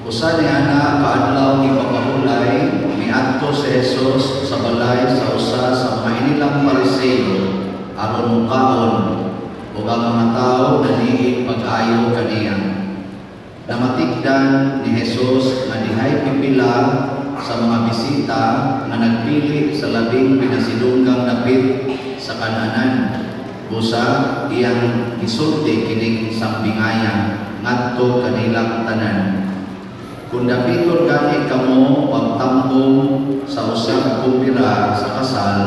Usa ni ana kaadlaw gipakahulay, miadto si Jesus sa balay sa usa sa mga inilang Pariseo aron mukaon, ug ang mga tawo naniid pag-ayo kaniya. Namatikdan ni Jesus nga dihay pipila sa mga bisita nga nagpili sa labing pinasidunggang dapit sa kananan. Busa iyang gisulti kining sambingaya ngadto kanilang tanan: "Kung dapiton gani kamo pagtambong sa usa ka kumbira sa kasal,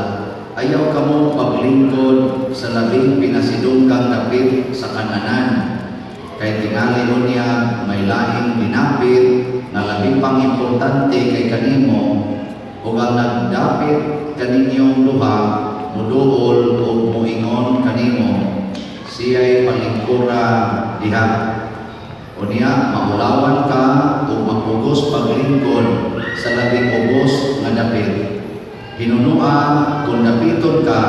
ayaw kamo paglingkod sa labing pinasidunggang dapit sa kananan. Kay tingali unya may laing dinapit nga labi pang importante kay kanimo, ug ang nagdapit kaninyong duha muduol ug muingon kanimo, 'Siya'y palingkura diha.' Unya maulawan ka ug mapugos paglingkod sa labing ubos nga dapit. Hinunua kung dapiton ka,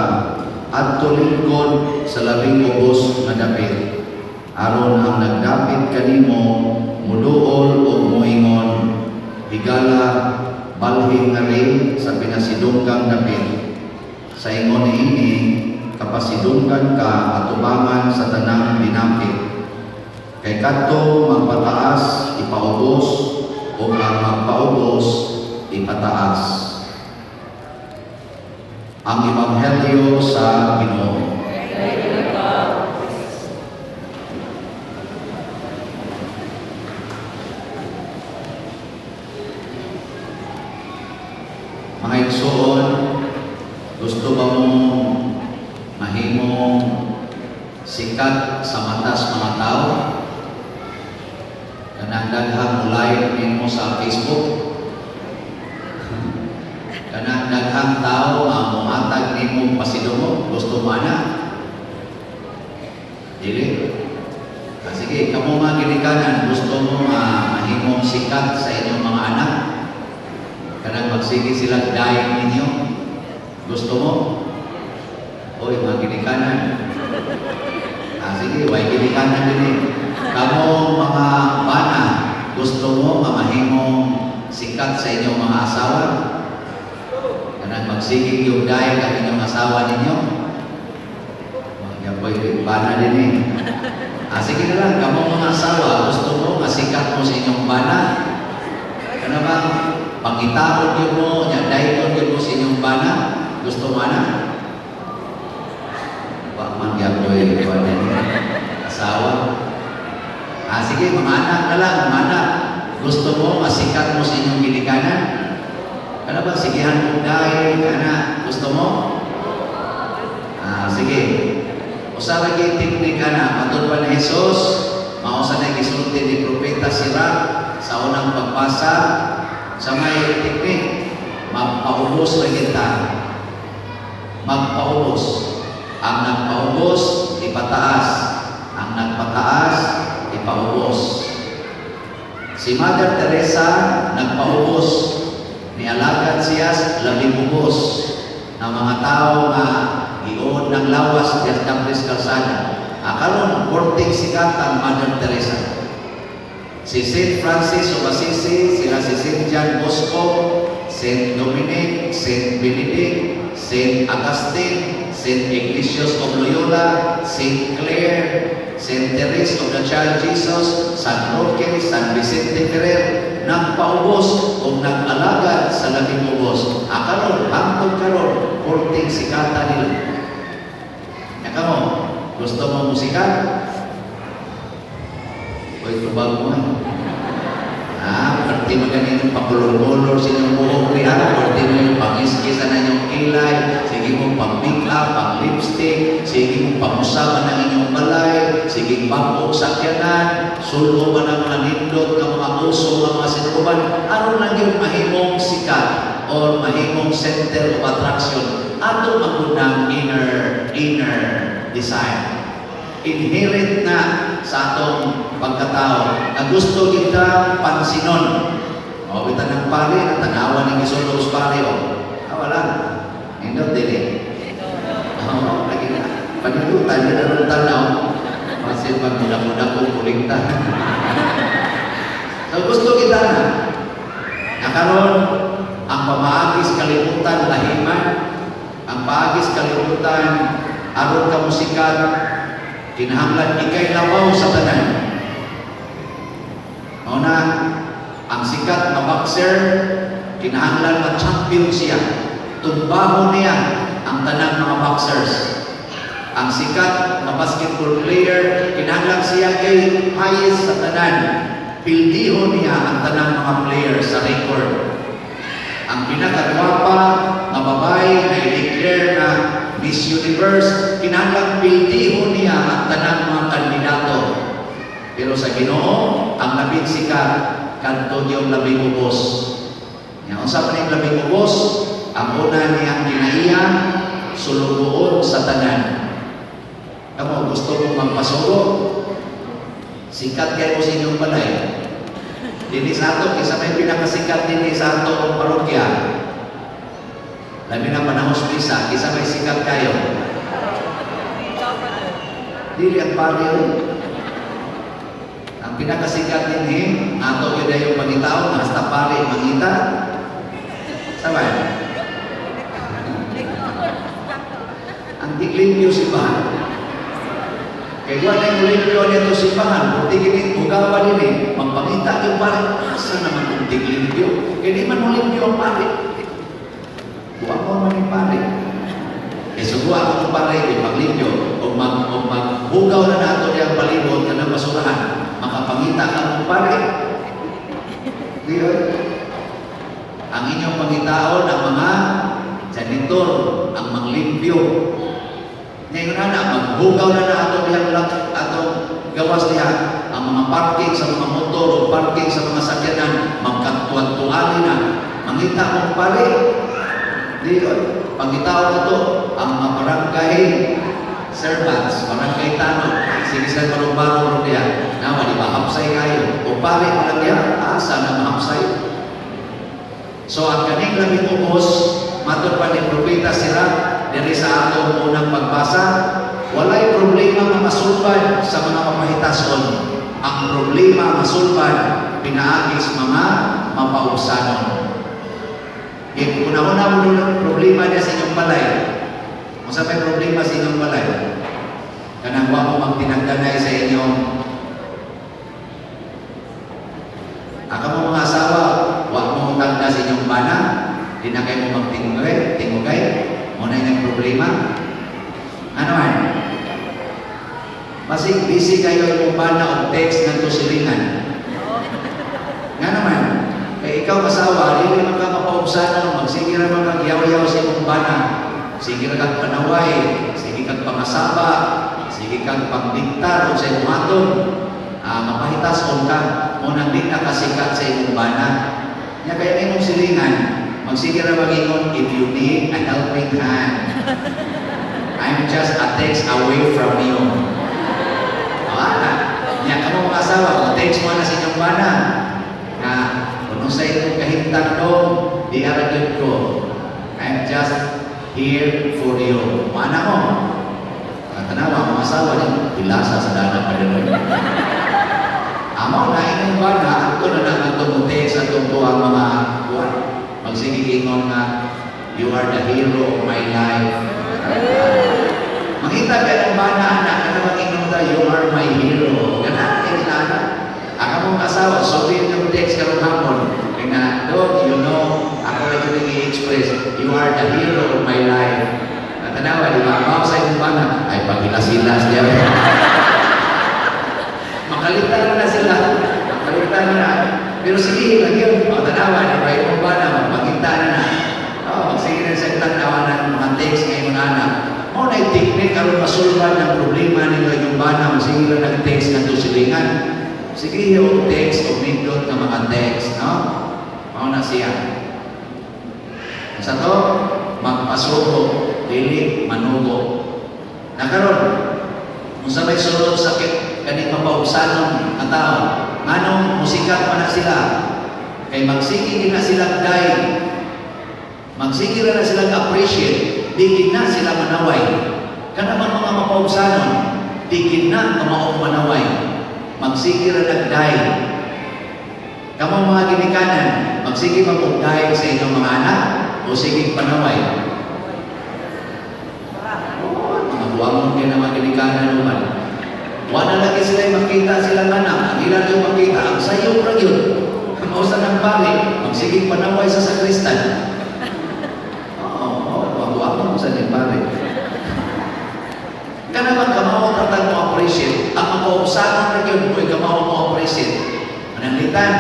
adto lingkod sa labing ubos nga dapit, aron ang nagdapit kanimo muduol ug moingon, 'Higala, balhin ngari sa pinasidunggang dapit.' Sa ingon niini, kapasidunggan ka atubangan sa tanang dinapit. Kay kadto magpataas, ipaubos, ug ang magpaubos, ipataas." Ang Ebanghelyo sa Ginoo. Kay ka, Kristo. Mga igsoon, gusto ba mo mahimong sikat sa matas mga tao? Kanang daghang mo-like nimo sa Facebook? Kanang daghang tao nga mohatag nimo pasidungog, gusto mo ana? Dili. Ah, sige, kamo mga ginikanan, gusto mo nga mahimong sikat sa inyong mga anak? Kanang magsige sila dayon ninyo? Gusto mo? Oy, mga ginikanan. Ah, sige, way ginikanan din eh. Kamo mga bana, gusto mo nga mahimong sikat sa inyong mga asawa? Kanang magsige yung dayon ang inyong asawa ninyo? Mga boy, bana din eh. Ah, sige na lang, kamo mga asawa, gusto mo nga sikat mo sa inyong bana? Kana bang pangitaon yun mo, nya dayon yun mo sa inyong bana? Gusto mo ana? Wa man gyapoy kuan din asawa. Ah, sige, mga anak na lang, mga anak. Gusto mo masikat mo sa inyong ginikanan? Kana ba sigihan mo dahil kana gusto mo? Ah, sige. Usa ra gyud teknika na matod pa ni Jesus, mao sa na gisulti ni Propeta Sirach sa unang pagbasa sa may teknik, magpaubos ra kita. Magpaubos. Ang nagpaubos, ipataas. Ang nagpataas, ipaubos. Si Mother Teresa nagpaubos. Nialagad siya labing ubos ng mga tao nga giuod ng lawas diya sa Dambis Kalsada. Ah, karon porting sikat ang Mother Teresa. Si Saint Francis of Assisi, sila si Saint John Bosco, Saint Dominic, Saint Benedict, Saint Augustine, Saint Ignatius of Loyola, Saint Clare, Saint Therese of the Child Jesus, San Roque, San Vicente Ferrer, nagpaubos o nag-alagad sa labing ubos. Ah, karon, hangtod karon, porting sikata nila. Nya kamo, gusto mo musikat? Uy, tubag mo eh. Ah, parte mo ganin yung pakulor-kulor sa inyong buhok niya, parte mo yung pangiskis na inyong kilay, sige mo pang makeup, pang lipstick, sige mo pangusaban ng inyong balay, sige bag-ong sakyanan, sulo ba ng mga nindot nga mga uso nga mga sinuban, aron lang yung mahimong sikat or mahimong center of attraction ato magunang inner inner desire, inherent na sa atong pagkatao na gusto kita pansinon. O, kita ng pari, na tanawan ng gisulong sa pari, o. Ah, wala. Nindot, dili. Oo, lagi na. Panilutan, na rin tanaw. Kasi pag muda-muda ko, kulikta. So gusto kita na. Nakaroon, ang pamaagi sa kalibutan lahiman, ang paagi sa kalibutan aron ka musikat, kinahanglan ikay labaw sa tanan. Mao na ang sikat nga boxer, kinahanglan ma-champion siya. Tumbahon niya ang tanang mga boxers. Ang sikat nga basketball player, kinahanglan siya kay highest sa tanan. Pildihon niya ang tanang mga players sa record. Ang pinakagwapa nga babae na i-declare na Miss Universe, kinahanglan pildihon niya ang tanang mga kandidato. Pero sa Ginoo, ang labing sikat kadto yung labing ubos. Nya unsa man yung labing ubos? Ang una niyang kinaiya, sulugoon sa tanan. Kamo gusto mo magpasugo? Sikat kayo sa inyong balay. Dinhi sa ato, kinsa may pinakasikat dinhi sa ato ang parokya. Labi na panahon sa misa, kinsa may sikat kayo. Ikaw, Father. Dili ang pari oy. Ang pinakasikat dinhi, ato gyud yung pangitaon, hasta pari mangita. Sabay. Ang tiglimpyo simbahan. Kay wa na yung limpyo nito simbahan, kung tigilin, hugawan din eh, magpangita yung pari, asa naman kung tiglimpyo? Kay di man mo limpyo ang pari. Buwa mo man yung pari. Kay suguha ko ng pari, kay maglimpyo, o maghugaw na nato diyang palibot ka ng basurahan, makapangita ka ng pari. Di ba? Ang inyong pangitaon ang mga janitor, ang manglimpyo. Ngayon na, maghugaw na na ato diyang atong gawas diha ang mga parking sa mga motor o parking sa mga sakyanan, magkatuan-tuali na. Mangita mong pare. Di pangitaon na to ang mga barangay servants, barangay tanod, sige sa barong-barong ron diha. Nawa, di ba, hapsay kayo. O pare mo lang diha, asa na mahapsay. So ang kaning labing ubos, matod pa ni Propeta Sirach, diri sa atong unang pagbasa, walay problema nga masulbad sa mga mapahitason. Ang problema masulbad pinaagi sa mga mapaubsanon. Kaya kung una mo ng problema niya sa inyong balay, kung sa may problema sa inyong balay, kanang wa mo magtinagdanay sa inyong Aka mo mga asawa, wa mo tagda sa inyong bana, di na kayo mo magtingugay, tingugay, mo na inyong problema. Ano man? Basig busy kayo imong bana og text ngadto silingan. Nga naman, kay ikaw asawa, dili man ka mapaubsanon, magsige ra man kag yaw-yaw sa imong bana. Sige ra kag panaway, sige kag pangasaba, sige kag pangdiktar o sa imong aton. Mapahitason ka, mo nang di na kasikat sa imong bana. Nya kaya imong silingan, magsige ra mag-ingon, "If you need a helping hand, I'm just a text away from you." Wala. Nya kamo mga asawa, kung text mo na sa inyong bana, na kung sa inyong kahintang do, di ara gyud ko. I'm just here for you. Mana mo? Tanawa, mga asawa ni pilasa sa dana pa rin. Amo na inyong bana, ato na lang atong text atong tuang mga buwan. Magsige ingon nga, "You are the hero of my life." Makita ka ng bana, anak, ano bang ingon ta, "You are my hero." Gana, kay nila. Ang among asawa, sabihin yung text karong hapon. Kaya na, "Dog, ako lang yung i-express, you are the hero of my life." Natanawa, di ba? Mao sa imong bana, ay paghilas-hilas diya. Makalitan na sila. Makalitan na. Pero sige, lagi yun. O, tanawa, di ba? Imong bana, magpangita na na. O, magsige na sa tanawa ng mga text ngayon anak. Mao na yung technique aron masulban ng problema ninyo inyong bana, magsige lang nag-text ng silingan. Sige yung text o nindot nga mga text, no? Mao na siya. Sa to, magpasugo, dili manugo. Nakaron, kung sa may sulod sa kaning mapaubsanon nga tao, nganong musikat pa na sila, kay magsige na sila day, magsige na sila appreciate, di gid na sila manaway. Kana man mga mapaubsanon, di gid na kamaong manaway. Magsige ra nagday. Kamong mga ginikanan, magsige ba kog dayeg sa inyong mga anak o sige panaway? Oo, mga buwangon kay na mga ginikanan naman. Wala lagi sila makita silang anak. Ang ilan yung makita, ang sayo ra gyud. Mao sa nang pari, magsigig panaway sa sakristan. Oo, oo, mabuwangon sa ning pare. Kana bang kamao ra mo appreciate, ang makaupsanon ra gyud mo'y kamao mo appreciate. Mananglitan,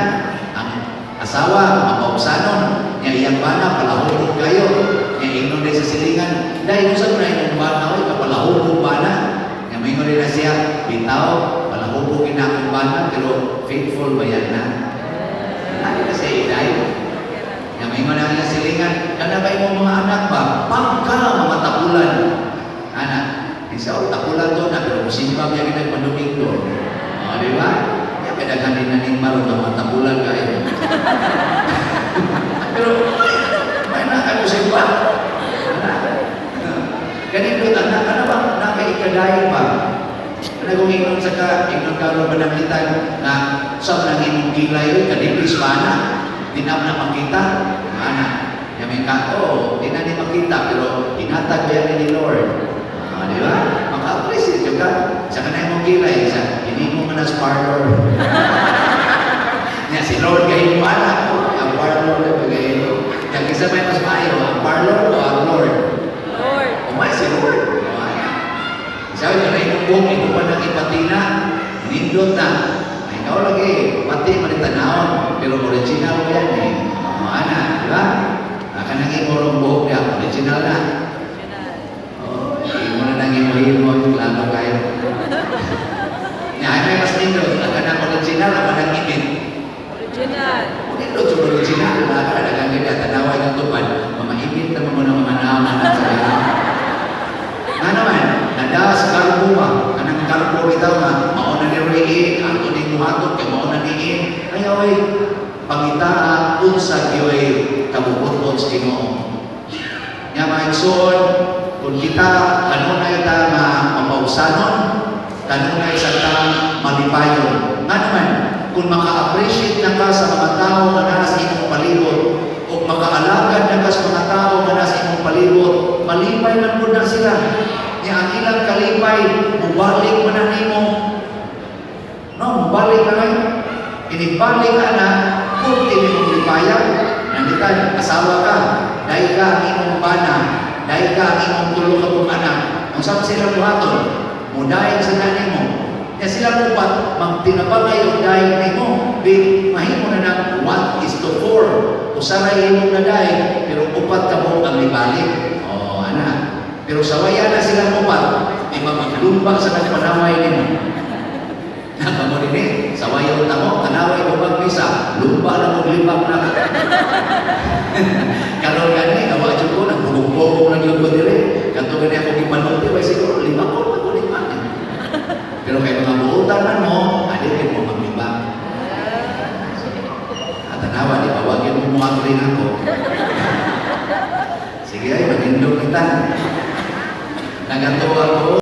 ang asawa makaupsanon, nya iyang bana palahubog kayo, nya ingnon day sa silingan, dahil unsa man na imong bana oy, kapalahubog bana. Nya maingon din na siya, bitaw, palahubog gina akong bana, pero faithful ba yan na? Lagi na siya iday. Nya maingon na iyang silingan, kana ba imong mga anak ba? Pagka mga tapulan. Ana, isa o tapulan to na, pero simba biya ginagpandomingo. O, di ba? Ya, kaya daghan din na ning maron nga mga tapulan kayo. Pero, may na kayo simba. Ana. Ganito, anak, ano ba, nakaikadayon pa? Ano kung ingon sa ka, ingon ka ron pananglitan na sa nang imong kilay, oy, kanipis ba na? Di na na makita? Ana, yamin ka, oo, di na ni makita, pero hinatag ba yan ni Lord? Ah, di ba? Maka-appreciate yung ka. Sa kanay mong kilay, sa hindi mo man as parlor. Nya si Lord kay mo anak, oh, ang parlor na kay mo. Yang isa may mas maayo, ang parlor o ang Lord? Lord. Umay si Lord. O, ana. Sabi ko na imong buhok, imo pa nang ipatina, nindot na. Ay, ikaw lagi, pati man tanawon, pero original ba yan eh. O, ana, di ba? Aka nang imong buhok niya, original na. Original. Oh, imo na nang imo-himo, klaro kayo. Nya, ay may mas nindot, ang kanang original, ang kanang imit. Original. Nindot sa original, mga ka, daghang ganyan, tanaway ng tupad, mamaimit na mga mga naman sa iyo. Nga naman, nadas karbo ba? Anang karbo bitaw nga, mao na ni Roy ato ni muhatok, kay mao na ni In. Ay, oy, pangitaa unsa gyoy kabubuton sa Ginoo. Nya mga igsoon, kung kita kanunay ta nga mapausanon, kanunay sa ta malipayon. Nga naman, kung maka-appreciate na ka sa mga tao nga naa sa imong palibot, o makaalagad na ka sa mga tao nga naa sa imong palibot, malipay man pud na sila. Nya ang ilang kalipay, mubalik man na nimo. No, mubalik na kayo. Inibalik ka na, kung imong lipayan, nanditan, asawa ka, dahil ka ang imong bana, dahil ka ang imong tulo ka buok anak. Ang sa sila buhaton, mudayeg sa nani mo. Nya sila upat, magtinabangay og dayeg nimo, di mahimo na nang 1:4. Usaray imong nadayeg, pero upat ka mo ang libalik. Oh, ana. Pero sawaya na silang upat, di ba maglumba sa nagpanaway nimo. Nakamo din eh, sawayon ta mo, tanaway mo magmisa, lumba na mong libak na. Karon gani, awa jud ko, nagpugong-pugong na gyud ko dire. Kadto gani ako gipanulti, way siguro libak ko na ko libak. Pero kay mga buotan man mo, adi kay mo maglibak. At tanawa, di ba, wag yun mo mo agree nako. Sige ay, magindog kita. Nagatuwa ko.